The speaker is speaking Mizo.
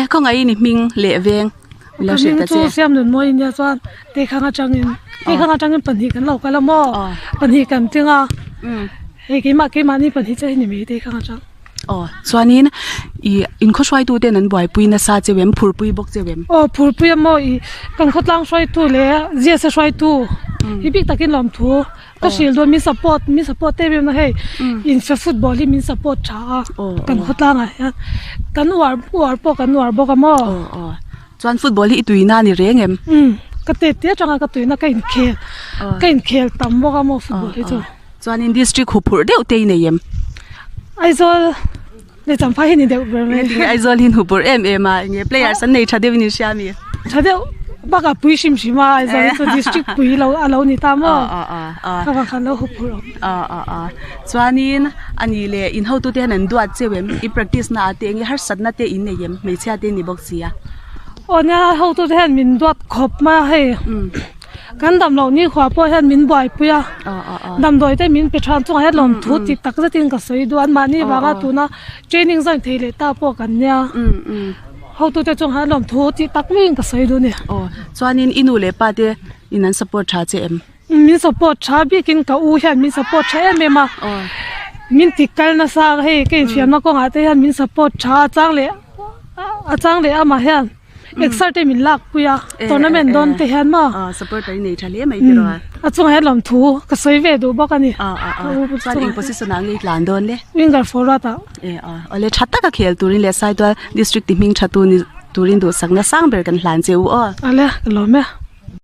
Khawngaih i hming leh veng min lo hrilh ta che. Ka hming chu Siamnunmawi nia chuan Teikhang atangin Teikhang atangin pahnih kan lo kal a maw pahnih kan tling a hei keimah keimahni pahnih chiah hi ni mai Teikhang atang. Aw chuanin ih in khaw hruaitu ten an buaipui nasa cheu em phurpui bawk cheu em? Aw phurpui a maw ih kan khawtlang hruaitu leh GSA hruaitu hi bik takin lawmthu Ka hrilh dawn min support min support em em a hei infe football hi min support tha a kan khawtlang ah hian kan uar uar pawh kan uar bawk a maw. Aw chuan football hi i tuina a ni reng em? Umm ka tet te atanga ka tuina ka inkhel ka inkhel tam bawk a maw football hi chu. Chuanin district huphurh deuh te i nei em? Aizawl leh Champhai hi ni deuh ber mai. Engtin nge Aizawl hi hupurh em em a, enge players an nei tha deuhin in hria mi? Tha deuh bakah pui hrim hrim a, Aizawl hi chu district pui lo a lo ni ta maw? Ka vang khan lo hupurh awm. Chuanin ani leh in hotute hian an duat cheu em? I practice na ah te enge harsatna te in nei em? Hmeichhia te ni bawk sia. Aw nia hotute hian min duat khawp mai a hei. Kan dam loh ni khua pawh hian min buaipui a, damdawi te min pe than chungah hian lawmthu tih tak zetin ka sawi duh a, anmahni vanga tuna training zawn thei leh ta pawh kan nia, hotute chungah hian lawmthu tih tak maiin ka sawi duh a ni. Aw, chuanin i nu leh pa te in an support tha che em? Min support tha bikin ka u hian min support tha em em a, min ti kal nasa hei ka infiamna kawngah te hian min support tha a chang leh a chang leh amah hian. Exer te min lak pui a tournament dawn te hian maw supporter i nei tha hle mai tiraw a chungah hian lawmthu ka sawi ve duh bawk a ni chuan eng position ah nge i tlan dawn le winger forward ah e a awle tha taka khel turin leh Saitual district ti hming tha tu ni turin duhsakna sang ber kan hlan che u aw awle ka lawm e.